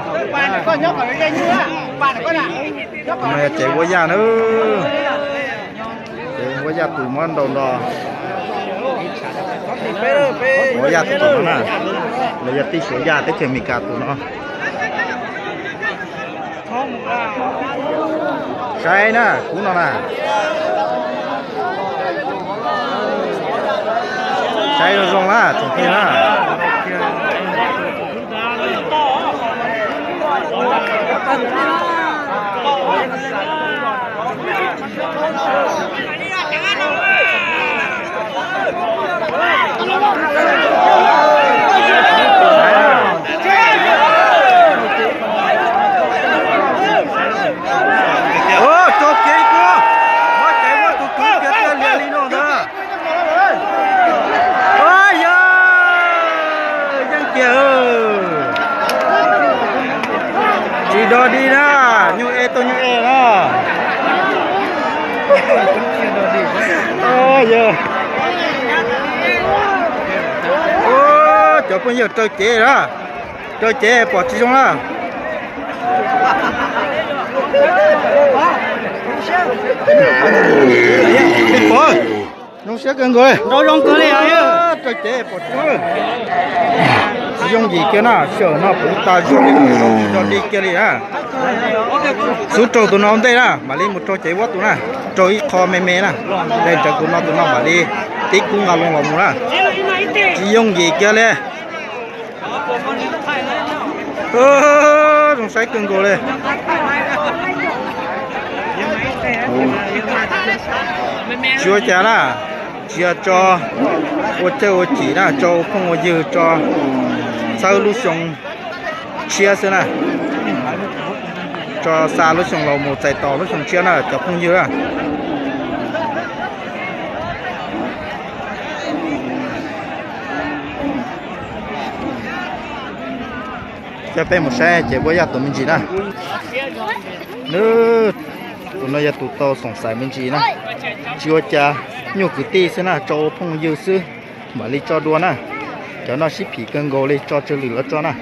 Tus no yog cev huab yaj na. Cev huab yaj tus muab ntaus nto. Huab yaj tus no na, los yog tij Suav yaj teb chaws Amelikas tus no. Saib na, kuv no na. Saib zoo zoo na tsoom phooj ywg na. Rau kev kua, muab cev muab tus kwv kiag tiag lias li no ntag. Yog yeej kiag. Tsis dog dig na, nyuj e tau nyuj e na. Yog cov phooj ywg raws cev na, raws cev pom tsis zoo na. Zoo siab kawg nkaus li. Raws cev pom tsis zoo. Tsis yooj yim kiag na, sij hawm no puv tas zuag li, tsis dog dig kiag li na. Xub raug tus no ua ntej na, mam li mus raug cev huab tus na, raug ib qho me me na. Dej ntawd tus no tus no mam li tib kub nqa loo los mus na. Tsis yooj yim kiag li. Zoo saib kawg nkaus li. Tsis ua cas na, tsis yog tso ua cawj ua cim na, tso ua phooj ua ywg, tso txhawb lub xyoo tshiab xwb na. Tso xa lub xyoo los mus txais tos lub xyoo tshiab na cov phooj ywg na. Coj peb mus saib cev huab yaj tus me ntsis na. Nws, tus no yog tus tau xoom xaiv me ntsis na. Tsis ua cas, nyuj kwv tij xwb na, tso ua phooj ywg xwb, mam li tso dua na. Cov no sib phim kawg nkaus li, tso tsawg lwm los tso na.